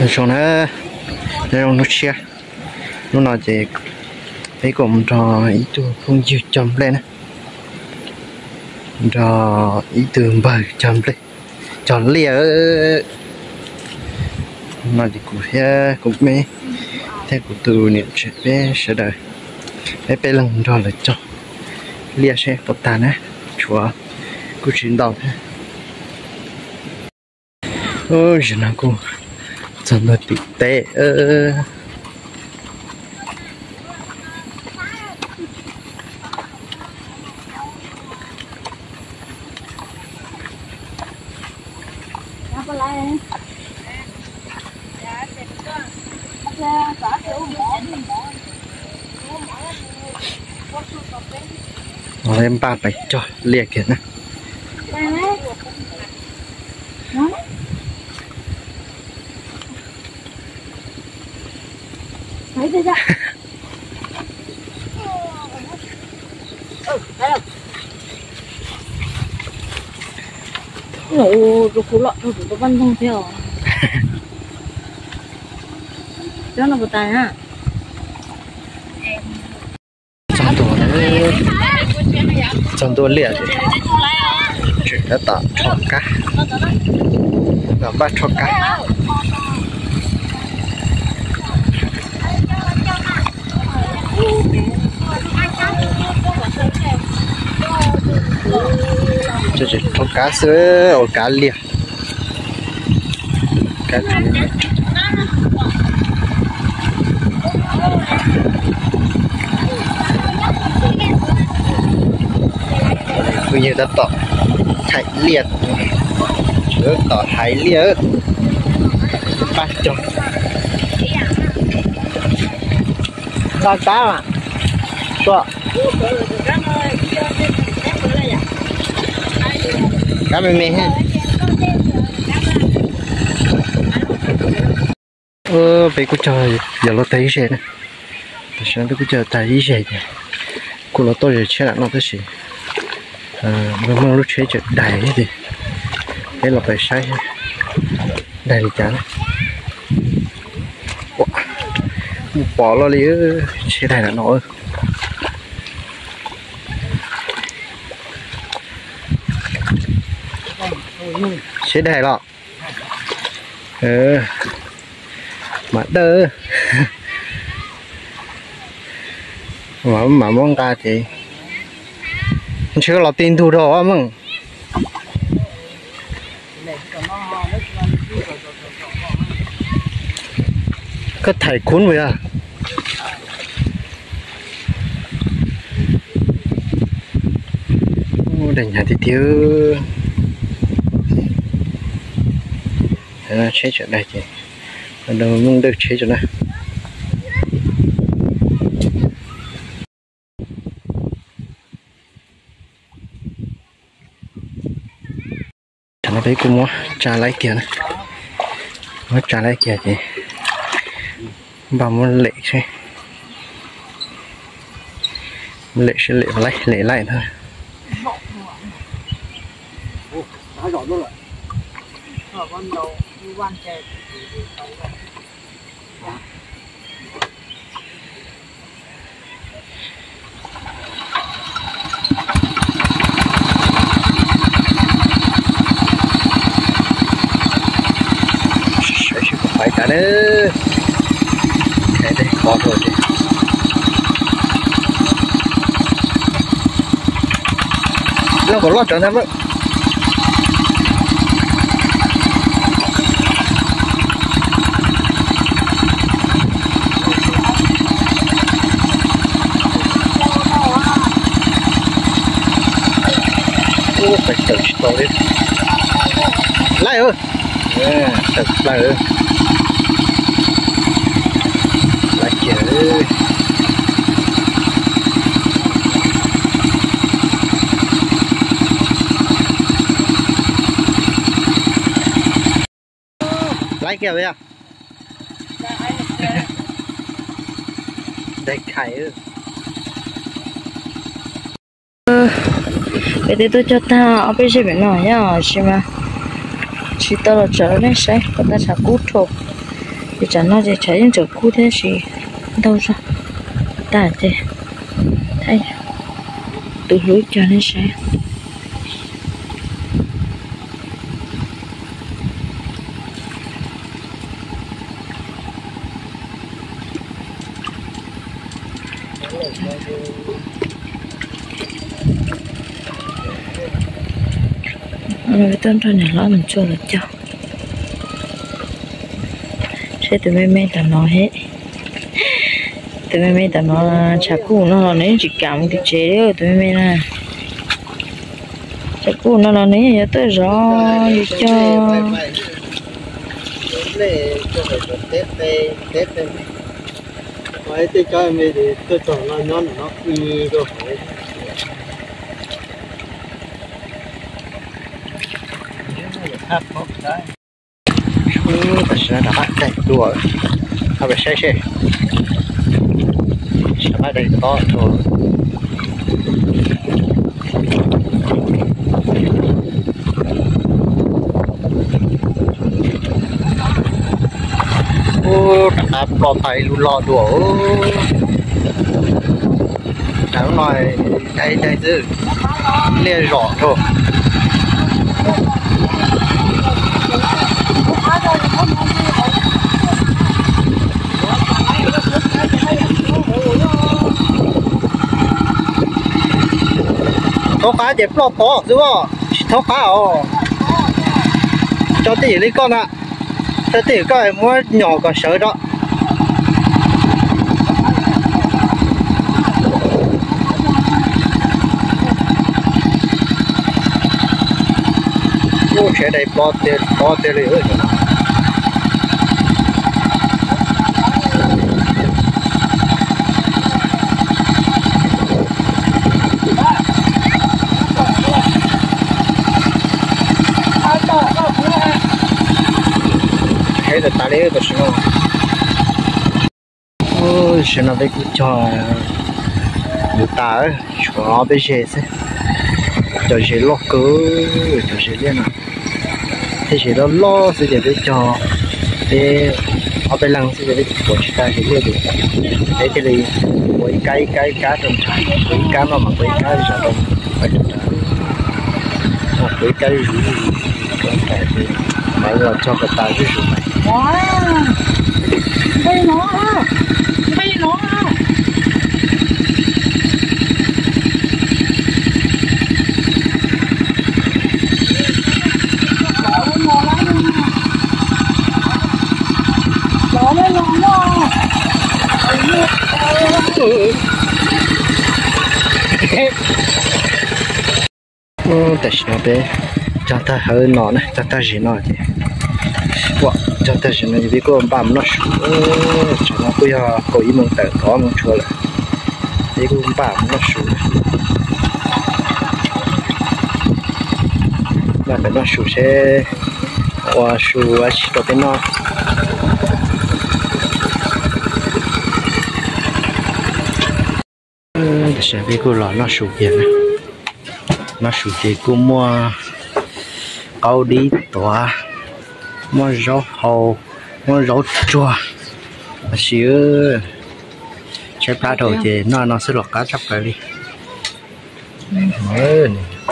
Zoo na, zoo hnub tshiab. Hnub no ces peb kuj mus nrog ib tug phooj ywg cog nplej na, nrog ib tug npawg cog nplej, cog liaj. No ces kuv thiab kuv me thiab kuv tus niam tsev peb sawv daws, peb peb leeg nrog lawv cog liaj seb puas tag na, tshuav kuj tsis ntau thiab. Zaum no kuj txog ntua tim teb. Npaj pais cog liaj kiag na. Rau kuv lom rau kuv tus poj ntxoog thiab os. Cov no puas tas na? Txog ntua, txog ntua liaj, tseem tab tom rho kab, npaj rho kab. Tseem rho kab xwb, ua kab liaj. Kuv yawg tab tom hais liaj, tab tom hais liaj, pab cog. Nqa kab mas, tuaj, kab me me. Peb kuj cog yog luag tag ib zej na, tam sim no peb kuj cog tag ib zej ces kuj los tuaj ze tsheb lawm no tab sis Mooj lub tsheb tseem daig thiab ces peb los pais saib daig li cas na. Ua, mus pom los li tsheb daig lawm no. Tsheb daig los. Mam dawj, mam muab nqa ces ntshe los ti ntug rau Mooj. Koj thaij kuv mus yog. Daig hnyav tiag tiag. Tsheb tseem daig ces Mooj dawj tsheb rau na. Tam no peb kuj muab tsa laib kiag na, muab tsa laib kiag ces npaj muab lem seb, lem seb lem laib lem laib na. Saib seb puas pais tas na. Khov rau ces loj kom loj tsawv ntag mas. Ub, pais tawm tsis tau li. Laib, tawm plaws. Laib kiag. Laib kiag yog. Daig khais. Peb twb tuaj cog tag ob peb zej pem no yog tsis mas tsis tau los tsev nej saib kom tag tshav kub rho. Ces tsam no ces tshav yeej tseem kub thiab sis ntaug zog tas ces thaij tus hlub cog nej saib. Tuaj nrog niam hlob mus tsuag los cog. Saib tus me me tom no he. Tus me me tom no tshav kub no los nws yeej tsis kam mus tim tsev li tus me me na. Tshav kub no los nws yeej yuav tuaj zov yus cog. Tam sim no rov qab daig dua, qab pem saib seb, rov qab daig tob dua. Ub, rov qab ploj tag ib lub loj dua. Tam no daig daig xwb, liaj zom rau. Thaub qab ces ploj tod xwb os, tsis thaub qab os. Cov twj ywm li koj na, cov twj ywm koj muab nyom kom sawv rau. Ub, tsheb daig plob tiag li. Heev tas tas li tam sim no. Tam sim no peb kuj cog mus tas, tshuav ob peb zeg xwb. Cov zeg loj kawg, cov zeg liaj no. Tej zeg loj loj xwb ces peb cog, peb ob peb leeg xwb ces peb kuav tsis tag zeg liaj ces peb thiaj li kuav ib kab ib kab ib kab rau nrad, kuav ib kab no mas kuav ib kab zov rau nrad, kuav ib kab zuj zus rau nrad ces mam los cog kom tas zuj zus. Tam sim no peb cog tag hauv no na, cog tag zeg no ces, ua, cog tag zeg no ces peb kuj npaj mus noj su. Tam sim no kuj yog kaum ib moos tawm kaum ob moos tshuav lawm, peb kuj npaj mus noj su. Npaj mus noj su seb ua su dab tsi rau peb noj. Tam sim no peb kuj los noj su kiag na. Noj su ces kuj muaj qaub dib tuav, muaj zaub hau, muaj zaub tsuag. Tab sis tshaib plab dhau ces noj no xwb los qab tshaj plaws li.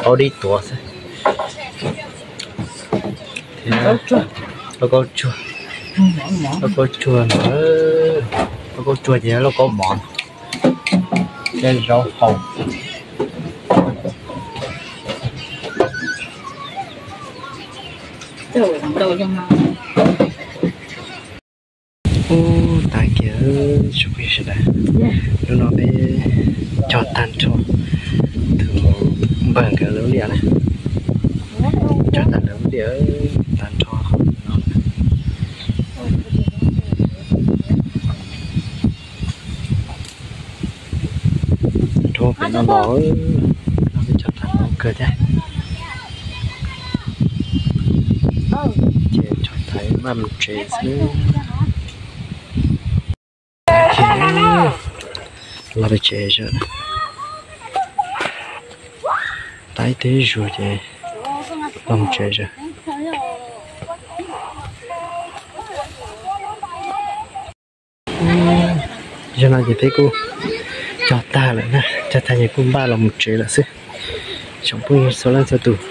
Qaub dib tuav xwb. Lauj kaub tsuag, lauj kaub tsuag, lauj kaub tsuag ces lauj kaub mov, thiab zaub hau. Ub, tag kiag tsoom phooj ywg sawv daws, hnub no peb cog tag nrho tus npawg nkawd lub liaj na, cog tag lawv lub liaj tag nrho no. Nrho pem no los, no peb cog tag nrho kawg thiab. Ces tso thaij maj mus tsev xwb. Los pem tsev zos, tag ib teg zuj zus ces los mus tsev zos. Yog no ces peb kuj cog tag lawm na, cog tag ces kuj npaj los mus tsev lawm xwb. Tsoom phooj ywg txhua leej txhua tus,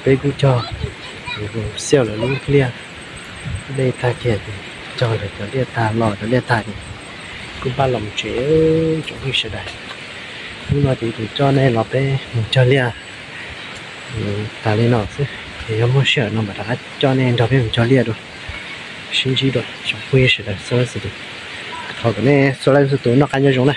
peb kuj cog xiauj lawv lub liaj, dej tag kiag, cog lawv cov liaj tag, los cov liaj tag ces kuj npaj los mus tsev. Tsoom phooj ywg sawv daws, hnub no ces kuv coj nej los peb mus cog liaj tas li no xwb, ces yog muaj sij hawm no mam rov qab coj nej nrog peb mus cog liaj dua, sib ntsib dua tsoom phooj ywg sawv daws txhua leej txhua tus. Thov kom nej txhua leej txhua tus noj qab nyob zoo na.